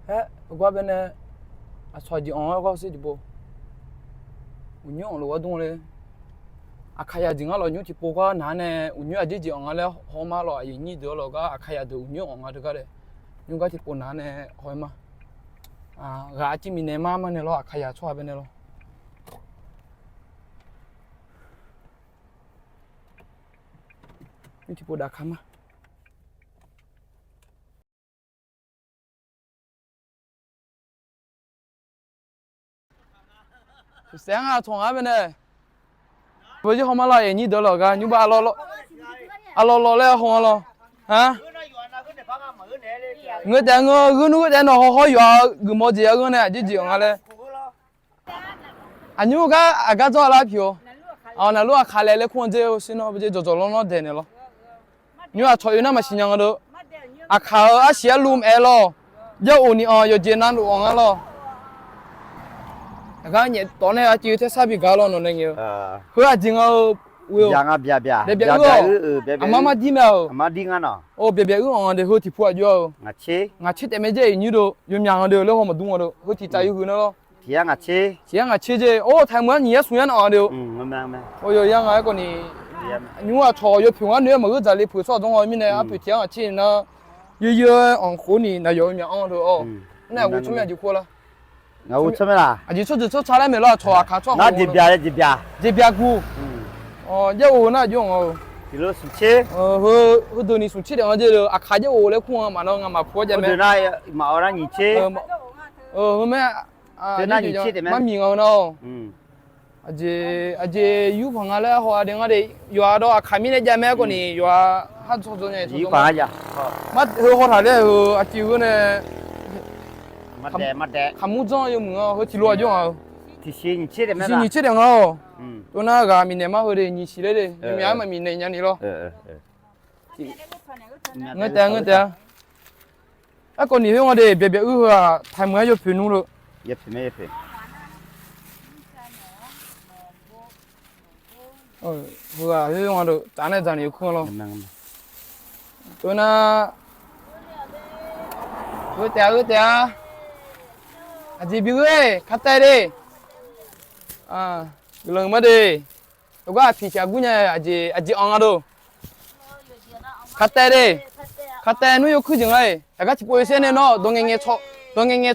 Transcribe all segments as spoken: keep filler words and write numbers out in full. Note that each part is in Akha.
Aer, gar baenae, aqcawq aqjeq anq-aer gar sher tiqpov, uqnymr anq lof-aer dmr le. Aqkaqyaq jeq ngar lawq nymr tiqpov gar naq-ar nae, uqnymr aqjeq jeq anq nga laer haw ma lawq, aqyuif nyir deuq-a lawq gar, aqkaqyaq deuq uqnymr anq nga deuq gar daef, nymr gar tiqpov naq-ar nae haw-aer ma. Ghaq arciv mirnae mar mar nae lawr, aqkaqyaq tsawrhaq baenae lawr. Nymr tiqpov daqkaq ma. Saef-aer nga tawq nga baenae. Bawjir haw ma lawr, aqyuif nyir deuq lawq gar nymr bar arlawr laer haw nga lawr. Ngeur taef ngeur, gheurnuv gheurtaef nawq haw hawr yawf-eu geufmawf jeq-a geur nae aqjeq jeq anq nga laer. Aqnymr gar aqgar dzawr-a lar pyeuf-awr, aq naqlur aqkaq laer laer kur-anr dzer-eu sher nawr, bawjer dzawqdzawq lawr nawr daeq naeq lawr. Nymr aqcawq oe nar maqsiq nya nga deuq. Aqkaq-euq arsiq arlu maqaer lawr. Jav of ni-anr yawqjeq navluf-anr ngar lawr. Aqgar nyaef tawv nae arciv tersar bi gaq lawr nawq nae ngaeq-eu. Heu aqjeq nga-eu. Oe-eu. Byaeq byaeq uir-awq. Aqmar mar dir mae-euq. Or byaeq byaeq uir-anr de heu tiqpov aqjox-eu. Ngaq tser taef mae jav-iq nyir deuq yawmyaq nga de laer haw maqdur nga deuq heu tiq tsaf yawhuiq nar lawr. Tiq yar ngaq tser jeq or taq meuq-anr nyiq yar smq yar naq-anr de-eu. Or yawya nga aerkhawf ni, nymr aqcawq yawpoeq ngar noeq-aer maqgheur dzaqle peuq tsawrhaq dawr haw-eu mirnae arpoeq tiq yar ngaq tser nar, yawya-aer anq khof ni naqyawf-eu myaq-anr deuq-awr. Nar aqghof tsawrmyanr aqjeq kur-a lar. Aqjeq tsawrjeuq tsawrca laer maeq lawr aqcawq aqkaq tsawrhaq jeqbyaq jeqbyaq guq. Jav of-eu nar aqjox-anr-eu. Heudeuq ni smq tser taef nga jer-eu aqkaq jav of laer kur-anr maqnar ngamaf pu-awr jav mae. Heumar, marmiq nga-eu nar-awq. Aqjeq yurpaq nga laer haw-a de ngar de, yawqha dawq aqkaq mirnae jav mae aerkhawf ni yawqha har dzawdzaw nae, heu haw taq laer heu aqciv gheur nae kaqmur dzanr yawmuiq-anr heu tiq lo aqjox-anr-eu. Tiqsiq nyiq tser taef nga-awq. Tov nar ghaq miqnaeq mar heu de nyiq siq laer de yawmyaq-aer maqmiqnaeq nya ni lawr. Ngeur taef ngeur taef-a. Aerkhawf ni khoer nga de byaeq byaeq uir heu-aq taq meuq-aer yawpoeq nmr leu. Heu-aq khoer nga de tsaf nae dzaq ni yawkur-anr lawr. Tov nar, heu taef-a heu taef-a. Aqjeq bi ghoer-e katae de. Guiqlanq ma de. Heugar aqpiq tiq ghaq gur nya-eu aqjeq anq nga deuq. Katae de. Katae nmr yawkuir jeq nga-iq. Aqgar tiqpov yawshaer nae nawr dawq ngaeq ngaeq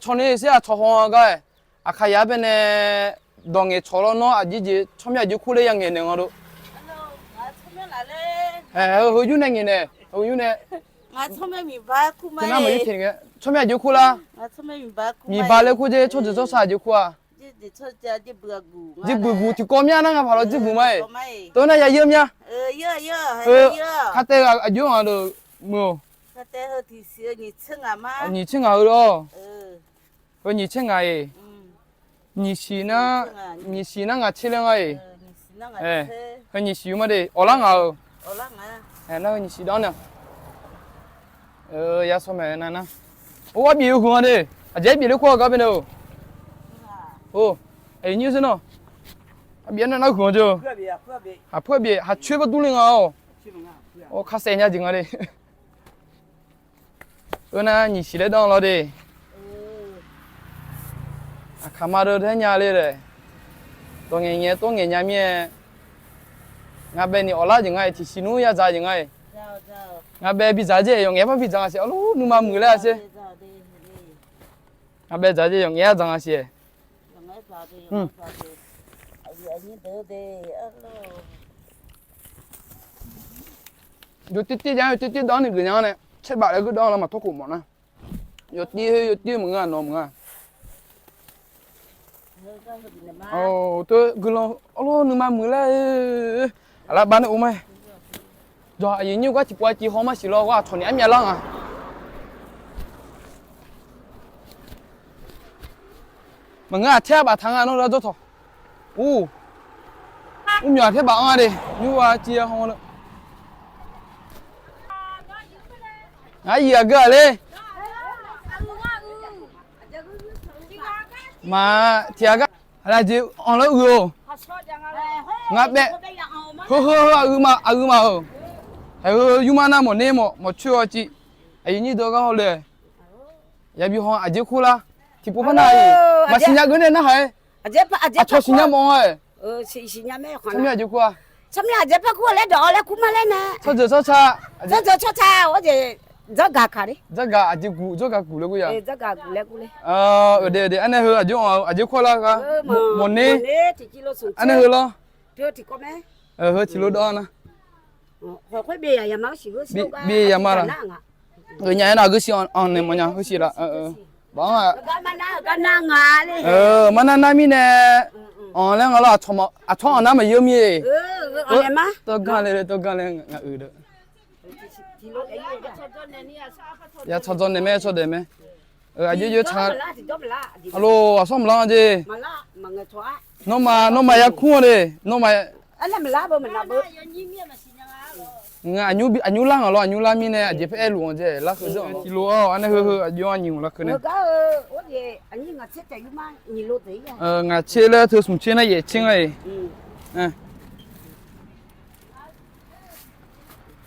cawq nae yawshaer-aq cawq haw-a gar-aer. Aqkaqyaq-aer baenae dawq ngaeq cawq lawr nawr aqjeq jeq tsawrmyanr aqjeq kur ler ya ngaeq naeq nga deuq. Heu yur nae ngaeq naeq heu yur nae. Tsawrmyanr aqjeq kur lar. Miqba laer kur jer tsawrjeuq tsawrca aqjeq kur-a. Jirbuq guq tiqkawv myanr nar ngaq paq lawr jirbuq ma-iq. Tov nar ya yeur myanr. Katae ghaq aqjox-anr deuq muiq-awq. Nyiq tser ngaq heu-awr. Heu nyiq tser ngaq-iq. Nyiq siq nar, nyiq siq nar ngaq tser laer nga-iq. Heu nyiq siq yur ma de awqlar ngaq-euq. Nar heu nyiq siq danr nae. Yar sawr mae nar nar. Or arbif yawhuiq nga de. Aqjeq arbif ler kur-a gar baenae-euq. Or, aqyuif nyir sher nawr. Arbif nar nar huiq-anr jawr-eu. Haqpuir arbif haqcoer ba dur le nga-awq. Or kasaev nya jeq nga de. Eur nar nyiq siq laer danr lawr de. Aqkaq ma deuq taer nya le laer. Dawq ngaeq ngaeq tov ngaeq nya mir-aer. Ngaq bae ni awqlar jeq nga-iq tiqsiq nmr ya dzaq jeq nga-iq. Ngaq bae bidzaq jer yawf ngaeq par bidzaq nga siq arlur nuima muiq laer-a sher. Ngaq bae dzaq jer yawf ngaeq-aer dzaq nga siq-aer. Yawtiv tiv jar yawtiv tiv danr ni geuf nya-anr nae caer baf laer geur danr lar maqtawr khof mawf nar. Yawtiv heu yawtiv maqngeur-a nawq maqngeur-a. Tov guiqlanq arlawr nuima muiq laer. Aqlaf baf nae of ma. Jawq aqyuif nyir gar tiqpov-a civ haw ma siq lawr ghar aqcawq ni armyav lar nga. Maqngeur-aq taer-a baf taq nga nawr lar jawr tawq. Ur, ur myawq taer baf anr-a de nymr-a civ-a haw-a. Ngar yif aqgeu-aq ler. Maq tiq ghaq gar aqlaf jeq anq lar uiq-or. Ngar bae heu heu heu aqyuif ma aqyuif ma-euq. Haeq heu yurmar nar mawq ner mawf mawq coer-awr civ. Aqyuif nyir deuq gar hawle. Yabi haw aqjeq kur lar. Tiqpov par nar-iq, maqsiq nya geur nae narhaq-aer. Aqcawq siqnya mawf-a-aer. Tsawrmyanr aqjeq kur-a. Tsawrmyanr aqjeq par kur laer dawq-awr laer kur ma laer nae. Tsawrjeuq tsawrca. Tsawrjeuq tsawrca-awr jeq. Dzawrgaq kaq le. Dzawrgaq aqjeq guq, dzawrgaq guq laer kur ya. Dzawrgaq guq laer kur le. Aqde aqde, arnae heu aqjeq anr-eu aqjeq kur lar gar. Mawqner. Arnae heu lawr. Heu tiqlof dawr nar. Bi yama lar. Nya-aer nar geurshiq anq naeq mawfnya geurshiq laf. Baf-anr-aq, marnar nar mirnae, anq laer nga lawr, aqcawq anq nar maqyeur mir-e. Tawrganr le, tawrganr le ngaq-euq deuq. Ya tsawqdzawq naeq mae, tsawqdaeq mae. Aqjox jox taq. Aqloq, aqsawr maqlar-a jeq. Nawmaf, nawmaf ya kur-a de. Nawmaf. Aqnymr lar ngaq lawr, aqnymr lar mirnae aqjeq par aerluf-anr jeq lar heu deuq-anr tiqlof-awr arnae heu heu aqjox-anr nyiq hmq lar keuv nae. Ngaq tser laer teu smq tser nar yaef tser nga-iq.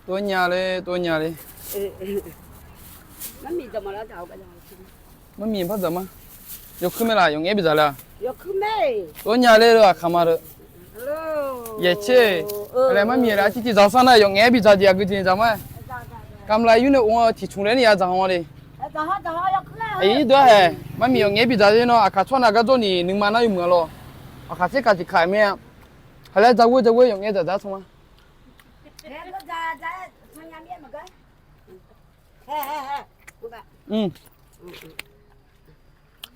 Tov nya le, tov nya le. Marmiq par dzaq ma. Yawkuir mae laf, yawqngaef bidzaq le-a. Tov nya le-eu aqkaq ma deuq. Yaef tser. Laer marmiq laer arcir tiv dzaq sar nar yawqngaef bidzaq jeq aqgeu jeq dzaq ma. Kamqlav yur nae of-anr tiqcmq laer ni ya dzaq haw le. Aqyuif irdeuv-aer hae. Marmiq yawqngaef bidzaq le nawr aqkaq tsawrnav gar dzawrni nuima nar yawmuiq-a lawr. Aqkaq tser kaq tiq kaq mae-a. Haq laer dzaq ghoer dzaq ghoer yawqngaef dzaq dzaq tsawr ma.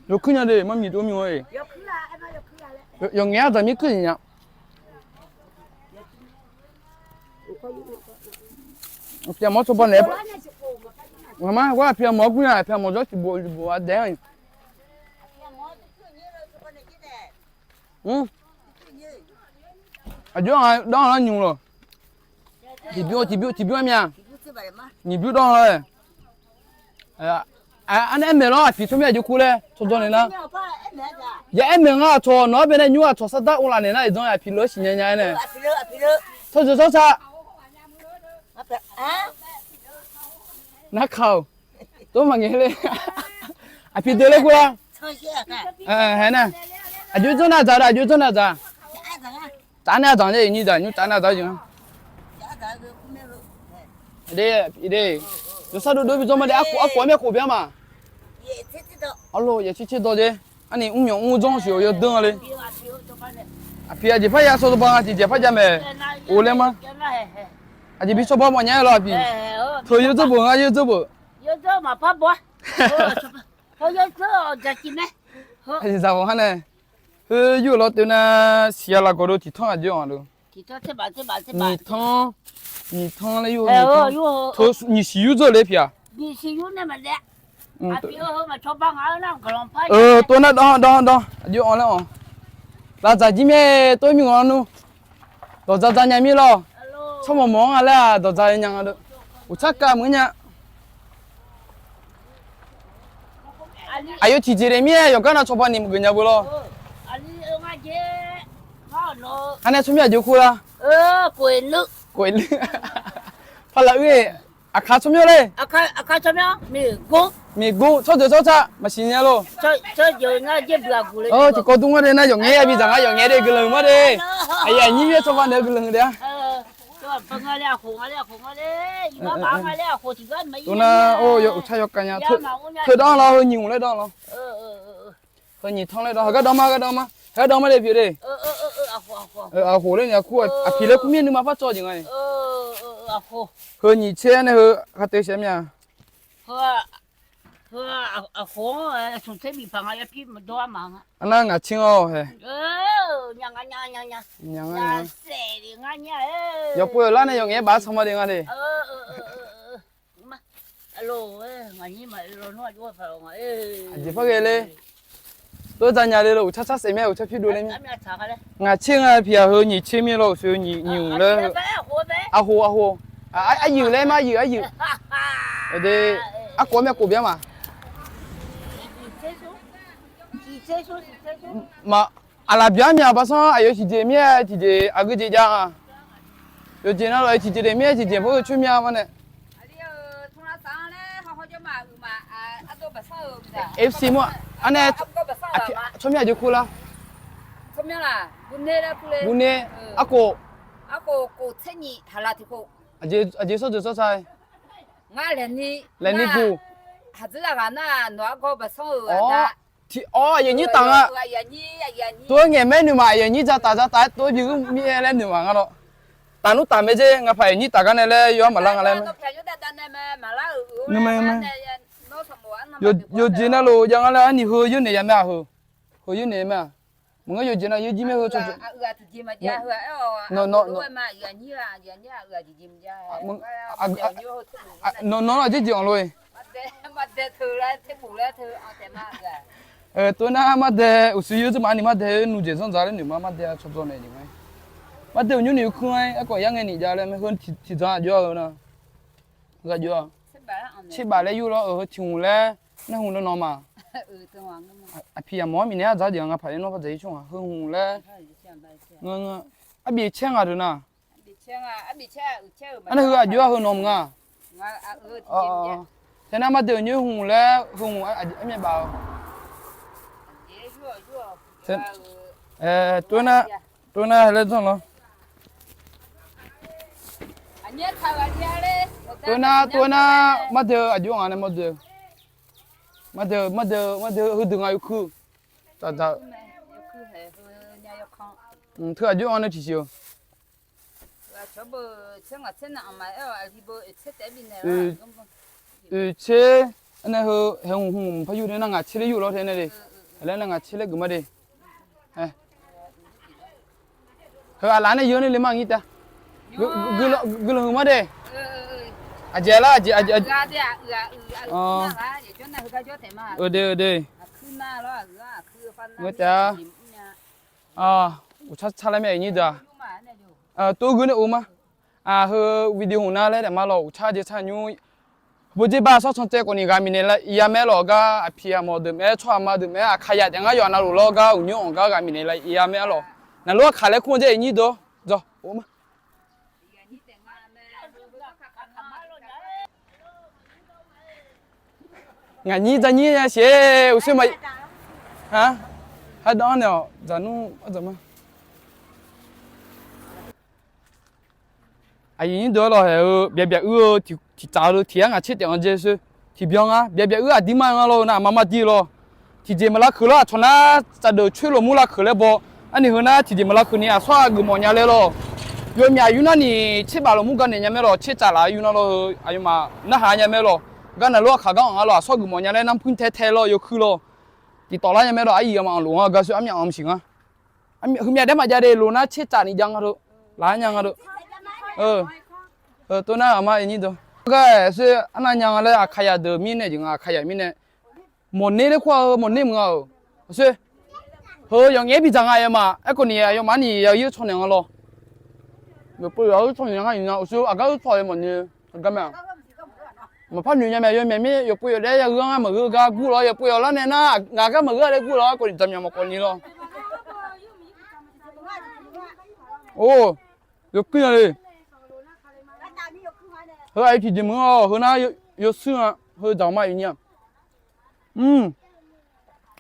Yawkuir nya de, marmiq dov myav-e. Yawqngaef-anr dzaq mir kuir nya. Aqpiq aqmawr tsawrbav naeq-aer, ngaqma ghoer aqpiq aqmawr ghoer-a, aqpiq aqmawr jawr tiqbof tiqbof-a daef-a. Aqjox-anr danr lar nymq lawq. Tiqbymr tiqbymr tiqbymr-a myav. Nyiq bymr danr-a. Arnae aer maeq lawr, aqpiq tsawrmyanr aqjox kur laer tsawrjawr naeq nar. Ya aer maeq nga aqcawq nawq-anr baenae nymr aqcawq sardar uvlaf naeq nar iqdan aqpiq leu-anr siqnya nya-aer nae. Tsawrjeuq tsawrca. Narkaq-awq. Tov maqngaeq le. Aqpiq deuq laer kur lar. Hae nar. Aqjox dzanr nav dzaq da, aqjox dzanr nav dzaq. Tsaf nae adzaq nae iqnyir dzaq nymr tsaf nae adzaq jeq nga. Aqde, yawsar dovdov bi dzawr ma de, arkof arkof-anr myavkhof byan ma. Arlof yaef tser tser dawr jeq. Arni mrmyawf mr dzanr siq-awq yawdeur nga le. Aqpiq aqjeq par ya tsawrjawr ba nga tiqjeq par jav maeq. Of laer ma. Aqjeq bi tsawrba mawfnya-aer lawr aqpiq. Teu yawdzeur beuq nga yawdzeur beuq. Aqjeq zaq ghawq har nae. Heu yur-euq lawr teu nar siqya laf gawq dov tiqtanr aqjox-anr dov. Nyiq tanr, nyiq tanr laer yur-eu nyiq tanr. Nyiq siq yur dzeur le pyeuf-aq. Tov nar danr danr danr aqjox-anr laer-awq. Lafdzaq jir mae tov mir-anr nmr. Dawqdzaq dzaq nya mir lawr. Tsawrmawq mawq-anr nga laer-aq dawqdzaq nya nga deuq. Uqtsar kav meuq nya. Aqyawf tiqjeq daef mir-aer yawqgar nav tsawrba ni maqgeuf nya beu lawr. Arnae tsawrmyanr aqjox kur lar. Paqlaq uir-e. Aqkaq tsawrmyanr le. Miqgor tsawrjeuq tsawrca maqsiq nya lor. Tiqkawv dur ngar de nar yawqngaer yabi dzaq ngar yawqngaer de guiqlanq ma de. Aqyuif aqnyir myaer tsawrba naeq-eu guiqlanq de-a. Tov nar, uqtsar yawkav nya. Teudanr lawr heu nyiq hmq laer danr lawr. Heu nyiq tanr laer danr, heugar danr ma, heugar danr ma, heugar danr ma de pyeuf de. Aqkhof laer nya kur, aqpiq laer kur mir nuima par tsawv jeq nga. Heu nyiq tser nae heu kharteu shaef mya. Arnar ngaq tser-awr hae. Nya nga nya. Yawpov-euq lar nae yawqngaef baf-aer tsanr ma de nga de. Aqjeq par ghae ler. Tov dzaq nya le lor, uqtsar tsar saef mir-a, uqtsar pyur dov ler mir. Ngaq tser nga pyeuf-aq heu nyiq tser mir lor, uqshoe nyiq hmq laer. Aqkhof aqkhof. Aryuif laer ma, aryuif aryuif. Aqde, arkhof-anr myavkhof byan ma. Maq, aqlaf byan mya-aq, barsanr aqyawf tiqjeq mir-aer tiqjeq aqgeu jeq jav-a. Yawqjeq navluf-aer tiqjeq daef mir-aer tiqjeq par-eu coer mya ma nae. Aqli-euq tmqlavsaf-anr laer hawhaw jawr ma, uiq ma, ardov baqsanr-eu F C mawr-aq, arnae tsawrmyanr aqjeq kur lar. Buvner, arkhof, aqjeq sawr deuq sawr sa-aer, laeqni guq. Awr, aqyuif nyir taq nga. Tov-aer ngaeq mae nuima aqyuif nyir dzaqtaf dzaqtaf-aer tov-aer bi uir mir-aer laer nuima nga lawr. Taqnmr taq mae jer, ngapaq aqyuif nyir taf gar nae laer yawr maqlar nga laer mae. Yawqjeq navluf jav nga laer arni heu yawrnaeq ya mae-aq heu. Heu yawrnaeq mae-aq. Maqngeur yawqjeq nav yawjir mae heu. Nawq nawq-aq jeqjeq anq lof-e. Tov nar mardae uqshoe yawr dzeur ma ni mardae nuijeq zanr dzaq laer noeq ma mardae-a cawqdzawq naeq jeq nga. Mardae uqnymr noeq-eu kuir-aer aerkhawf yar ngae ni jav laer mae heu tiqdzanq aqjox-a heu na. Heu aqjox-a. Tserbaf laer yur lawr-eu heu tiq hmq laer nar hmq laer nawq ma. Aqpiq yamawr-anr miqnaeq-aer dzaq jeq nga paq laer nawr par dzaq-ir tsawrhaq heu hmq laer. Arbif caer nga deuq na. Arnae heu aqjox-a heu nawq mq nga. Tae nar mardae uqnymr hmq laer heu hmq armyav baf-eu. Tov nar, tov nar laer dzanr lawr. Tov nar, tov nar, mardae-eu aqjox nga nae mardae-eu. Mardae-eu, mardae-eu, mardae-eu heudeuq nga yawkuir. Teu aqjox nga nae tiqsiq-eu. Oeq tser, arnae heu haeq hmq hmq par yur nae nar ngaq tser laer yur lawr tae nae de. Laer nar ngaq tser laer geuf ma de. Heu aqlaf nae yur nae le ma ngir tav. Guiqlanq huiq ma de. Aqjeq lar aqjeq aqjeq. Eq de eq de. Ngeur taef-a. Uqtsar tsar lar mae aqnyir deuq-aq. Tov geur nae of ma. Heu video hmq nar laer daef ma lawq uqtsar jeq tsar nymr. Bawjer bar sawr can tsaev khawf ni ghaq miqnaeq la ir-a mae lawq gar aqpiq aqmawf deuq mae-aer tsawrhaq ma deuq mae-aer aqkaqyaq taef ngar yawf navluf lawr gar uqnymr anq gar ghaq miqnaeq la ir-a mae lawq. Naqlof aqkaq laer kur-eu jaer aqnyir deuq-awr dzawq of ma. Ngaq nyir dzaq nyir ya siq-aer uqshoe ma. Hardanr naeq-awq dzaq nmr dzaq ma. Aqyuif nyir deuq-anr lawqhaeq-eu byav byav uir-eu tiqtsaf-eu tiq yar ngaq tser taef-anr dzae shoer tiqbyan ngar byav byav uir aqdir mar-eu ngar lawr-eu nar aqma mar dir lawr. Tiqjeq maq lavkeuq lawr aqcawq nar tsafdeuq coer lawq mur lavkeuq laer baw. Arni heu nar tiqjeq maq lavkeuq ni aqsawr-aq geufmawf nya laer lawr. Yawmyaq yur nar ni tserbaf lawq mur ganaeq nya mae lawq tser tsaf laf-aer yur nar lawr-eu aqyawfmaf narhaq nya mae lawr. Gar naqlof aqkaq gar anq nga lawr aqsawr geufmawf nya laer narpuir tae tae lawr yawkuir lawr. Tiqtawf lar nya mae lawr aqyuif aqmaf anqlof nga gar shoer armyav anq maqsiq nga. Heumyav daef maqjav de loq nar tser tsaf ni jav nga deuq. Laf-aer nya nga deuq. Tov nar aqma nyir deuq. Gar-aer shoer arnav nya nga laer aqkaqyaq deuq mirnae jeq nga aqkaqyaq mirnae. Mawqner laer kur-a heu mawqner mq nga-euq. Aqshoer. Heu yawqngaef-aer bidzaq nga aqyawfmaf aerkhawf ni aqyawfmaf ni ya uir caw naeq nga lawr. Yawqpov yawq-anr uir caw naeq nga iqnan uqshoe aqgar uir caw-eu mawqner. Gar mae-aq. Maqpar noeq nya mae yawmyaeq mir yawqpov yawqdaef ya gheu-anr maqgheu gar gur lawr yawqpov yawqlar nae nar ngaq gar maqgheu-a laer gur lawr aerkhawf ni dzaqmyaq maqkawv ni lawr. Or, yawkuir nya le. Heu aqyuif tiqjeq meuq-awr heu nar yawshuir nga. Heu dzaq ma iqnyir-aq.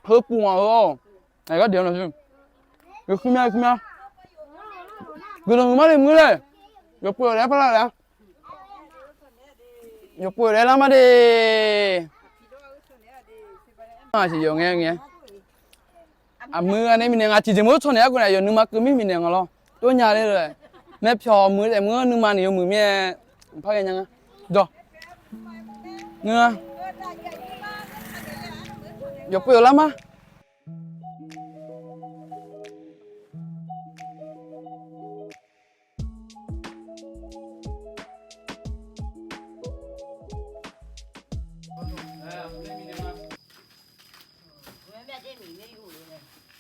Heu puf ngaq heu-awr. Aqgar deq-anr lawq. Yawkuir mya yawkuir mya. Guiqlanq huiq ma le mr laer. Yawqpov yawqdaef par lar laer-a. Yawqpov yawqdaef lar ma de. Aqsiq yawf ngae ngae. Aqmuiq-a nae mirnae nga tiqjeq meuq-anr caw naeq-aer guvnaeq yawf nuima keuv mir mirnae nga lawr. Tov nya le-eu. Maerpyawq muiq daef meuq-anr nuima ni yawmuiq mir-aer. Par ghae nya nga. Dawq. Ngeur-a. Yawqpov yawqlar ma.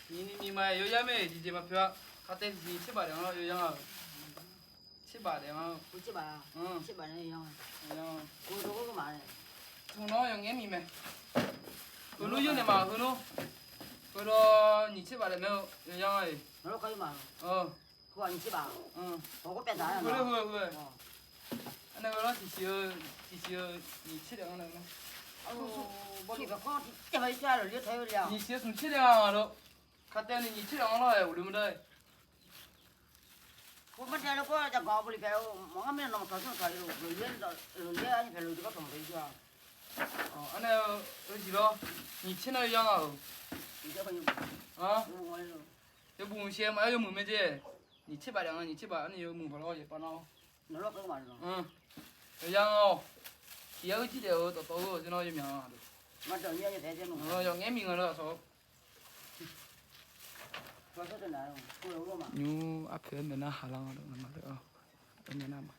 Miqni miqma yawzar mae tiqjeq maqpyeuf-a. Kaqtae tiqjeq tserbaf daef-anr lawr yawzar-a. Tserbaf daef-anr. Tmq nawr yawqngaer miq mae. Heunmr yawrnaeq ma heunmr. Heudawq nyiq tserbaf daef mae-eu yawzar-a. Heu, heu, heu. Arnae heu lawr tiqsiq-eu, tiqsiq-eu nyiq tser daef-anr nae. Nyiq tser smq tser nae nga lor. Katae ni nyiq tser nae nga lor-aer uqluq maqdar. Arnae-eu, arnae-eu, yawmuiq maqaer yawmuiq mae jeq. Nyiq tser baf daef nga, nyiq tser baf arnae yawmuiq baf lawr yaeqpav nar. Yawqya nga-awq. Tiq yar uir jir daef-eu dawqtawv-eu jeq nar yawmyaq-a. Yawqngaer miq nga lor aqsawq. Nymr arpoeq-aer maeqnar haq lar nga lor, ngaqma nar ma.